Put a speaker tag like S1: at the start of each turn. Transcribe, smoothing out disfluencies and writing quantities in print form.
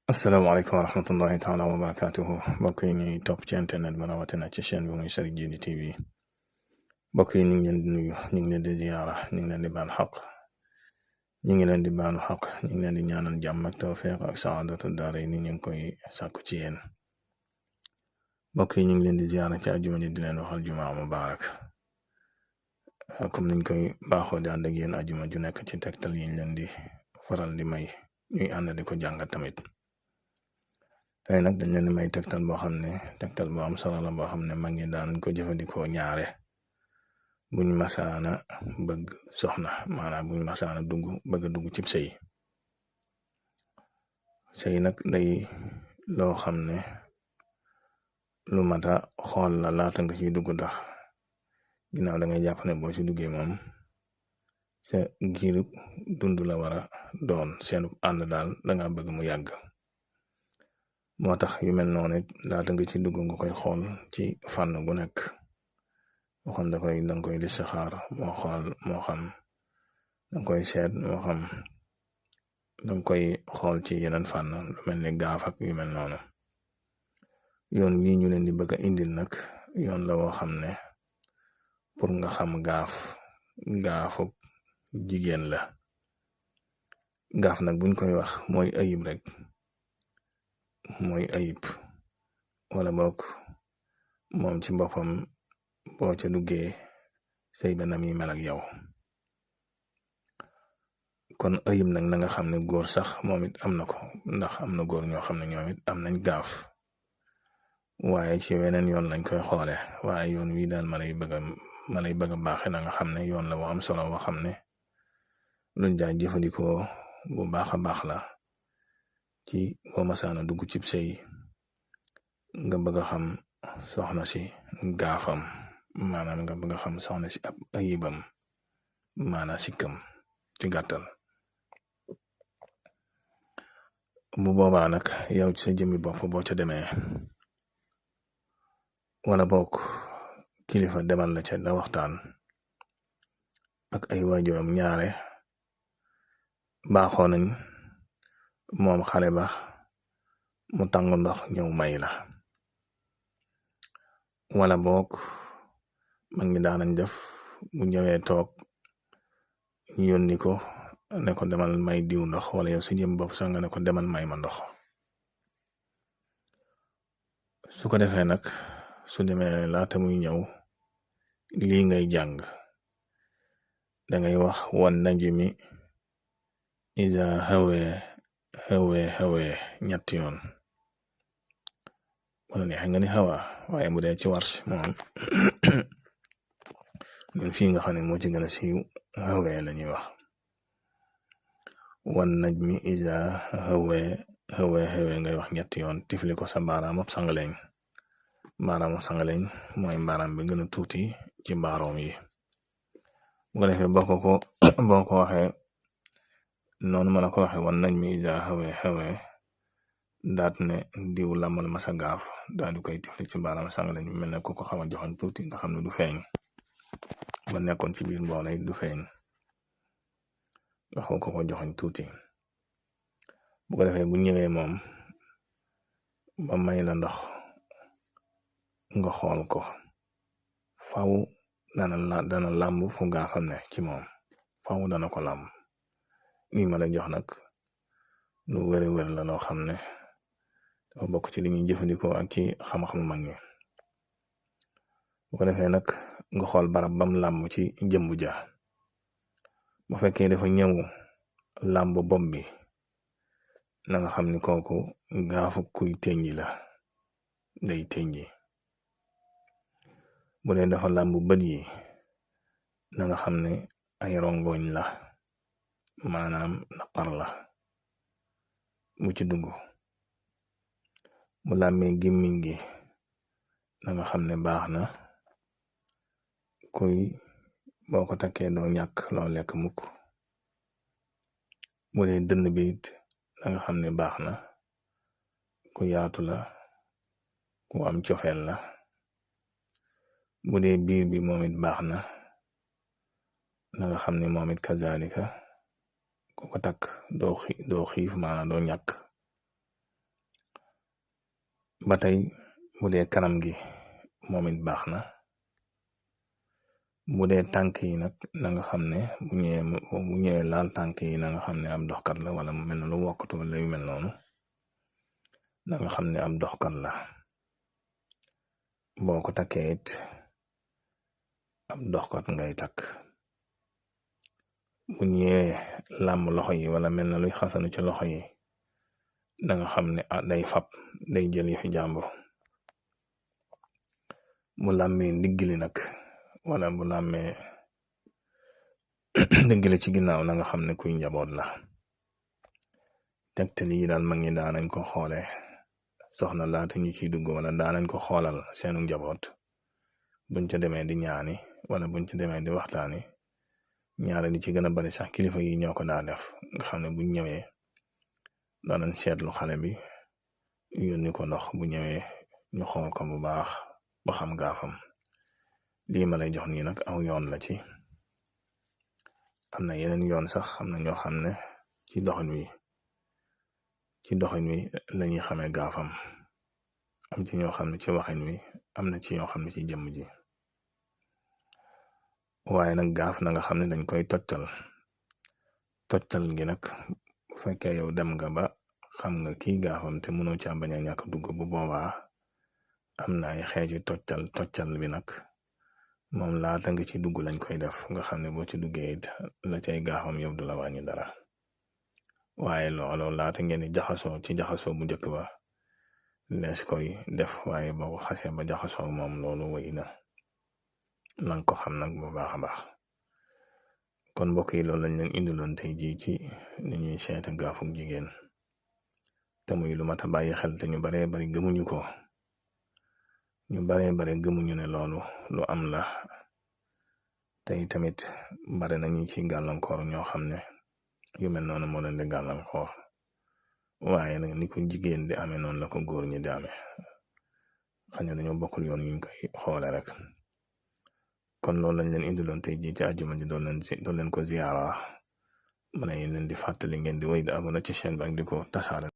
S1: asalaamaaleykum wa rahmatullahi taala wa barakatuhu mbokk yi ñuy topp ci internet ba rawatina ci chaîne bi muy Serigne Djily TV mbokk yi ñu ngi leen di nuyu ñu ngi leen di ziyaara ñu ngi leen di baal xaq ñu ngi leen di baalu xaq ñu ngi leen di ñaanal jàmm ak tawfiq ak saadatu daara yi ni ñu ngi koy sàkku ci yéen mbokk yi ñu ngi leen di ziyaara ci àjjuma ji di leen waxal jumaa mubaarak comme niñ koy baaxoo di ànd ak yéen àjjuma ju nekk ci tegtal yi ñu leen di faral di may ñuy ànd di ko jàngat tamit tey nag dañ leen di may tegtal boo xam ne tegtal boo am solo la boo xam ne mag ñi daan ko jëfandikoo ñaare buñ masaana bëgg soxna maanaam buñ masaana bëgg a dugg cib sëy nag day loo xam ne lu mata xool la laata nga ciy dugg ndax ginnaaw da ngay jàpp ne boo ci duggee moom sa giiru dund la war a doon seenu ànd daal danga bëgg mu yàgg moo tax yu mel noonu laata nga ci dugg nga koy xool ci fànn gu nekk moo xam danga koy listixaar moo xam danga koy seet moo xam danga koy xool ci yeneen fànn lu mel ni gaaf ak yu mel noonu yoon wi ñu leen di bëgg a indil nag yoon la woo xam ne pour nga xam gaafu jigéen la gaaf nag buñ koy wax mooy ayib rek mooy ayib wala boog moom ci boppam boo ca duggee sëy ba na muy mel ak yow kon ayib nag na nga xam ne góor sax moom it am na ko ndax am na góor ñoo xam ne ñoom it am nañ gaaf waaye ci weneen yoon lañ koy xoole waaye yoon wi daal ma lay bëgg a baaxe na nga xam ne yoon la boo am solo boo xam ne luñ daa jëfandikoo bu baax a baax la ci boo masaana dugg cib sëy nga bëgg a xam soxna si gaafam maanaam nga bëgg a xam soxna si ab ayibam maanaam sikkam ci gàttal bu boobaa nag yow ci sa jëmmi bopp boo ca demee wala bokk kilifa demal la ca da waxtaan ak ay waajuram ñaare baaxoo nañ moom xale ba mu tàng ndox ñëw may la wala boog mag ñi daanañ def bu ñëwee toog ñu yónni ko ne ko demal may diw ndox wala yow si jëm bopp sax nga ne ko demal may ma ndox su ko defee nag su demee laata muy ñëw lii ngay jàng dangay wax wan najmi iza hawee ñetti yoon wala neexe nga ni hawa waaye bu dee ci warsh moom ñun fii nga xam ne moo ci gën a siiw hawee la ñuy wax wan najmi iza hawee ngay wax ñetti yoon tifli ko sa baaraamab sangaleñ mooy baaraam bi gën a tuuti ci baaroom yi bu ko defee boo ko waxee noonu ma la ko waxee wan najmi iza hawee daat ne diw lamal ma sa gaaf daal di koy tifli ci baaraam sangaleñ bi mel ne ko xaw a joxoñ tuuti nga xam ne du feeñ ba nekkoon ci biir mboolay du feeñ nga xaw ko joxoñ tuuti bu ko defee bu ñëwee moom ba may la ndox nga xool ko faw dana làmb fu gaafam ne ci moom faw dana ko làmb lii ma la jox nag lu wér la loo xam ne dafa bokk ci li ñuy jëfandikoo ak ci xam-xamu mag ñi bu ko defee nag nga xool barab bam làmb ci jëmbu ja bu fekkee dafa ñëw làmb bopp bi na nga xam ni kooku gaafu kuy teñji la day teñji bu dee dafa làmb bët yi na nga xam ne ay rongoñ la maanaam naqar la bu ci dugg bu làmmee gémmiñ gi na nga xam ne baax na kuy boo ko takkee doo ñàkk loo lekk mukk bu dee dënn bi it na nga xam ne baax na ku yaatu la ku am cofeel la bu dee biir bi moom it baax na nga xam ne moom it kazalika ku ko takk doo xiif maanaam doo ñàkk ba tey bu dee kanam gi moom it baax na. bu dee tànk yi nag na nga xam ne bu ñëwee laal tànk yi na nga xam ne ab doxkat la wala mu mel ne lu wokkatu wala yu mel noonu na nga xam ne ab doxkat la. boo ko takkee it ab doxkat ngay takk. bu ñëwee làmb loxo yi wala mel na luy xasanu ci loxo yi da nga xam ne day fab day jël yu fi jàmbur. bu làmmee ndiggli nag wala bu làmmee ndiggli ci ginnaaw na nga xam ne kuy njaboot la. tegtal yi daal mag ñi daanañ ko xoole soxna laata ñu ciy dugg wala daanañ ko xoolal seenu njaboot buñ ca demee di ñaani wala buñ ca demee di waxtaani. ñaare li ci gën a bari sax kilifa yi ñoo ko daa def nga xam ne buñ ñëwee daanañ seetlu xale bi yónni ko ndox bu ñëwee ñu xool ko bu baax ba xam gaafam. lii ma lay jox nii nag aw yoon la ci. am na yeneen yoon sax am na ñoo xam ne ci doxin wi lañuy xamee gaafam. am ci ñoo xam ne ci waxin wi am na ci ñoo xam ne ci jëmm ji. waaye nag gaaf na nga xam ne dañ koy toccal gi nag bu fekkee yow dem nga ba xam nga kii gaafam te mënoo caa bañ a ñàkk dugg bu boobaa am na ay xeeti toccal bi nag moom laata nga ci dugg lañ koy def nga xam ne boo ci duggee it la cay gaafam yow du la wàññi dara. waaye loolu laata ngeen di jaxasoo bu njëkk ba lees koy def waaye boo ko xasee ba jaxasoo moom loolu wéy na. lan ko xam nag bu baax a baax. kon mbokk yi loolu lañ leen indiloon tey jii ci ni ñuy seeta gaafug jigéen te muy lu mat a bàyyi xel te ñu baree bari gëmuñu ko. ñu baree bari gëmuñu ne loolu lu am la tey tamit bare nañu ci gàllankoor ñoo xam ne yu mel noonu moo leen di gàllankoor. waaye nag ni ko jigéen di amee noonu la ko góor ñi di amee xëy na dañoo bokkul yoon yuñ koy xoole rek. kon loolu lañ leen indiloon tey jii ci àjjuma ji doon leen ko ziyaara ma ne leen di fàttali ngeen di wéy di abonné ci chaîne bi ak di ko tasaare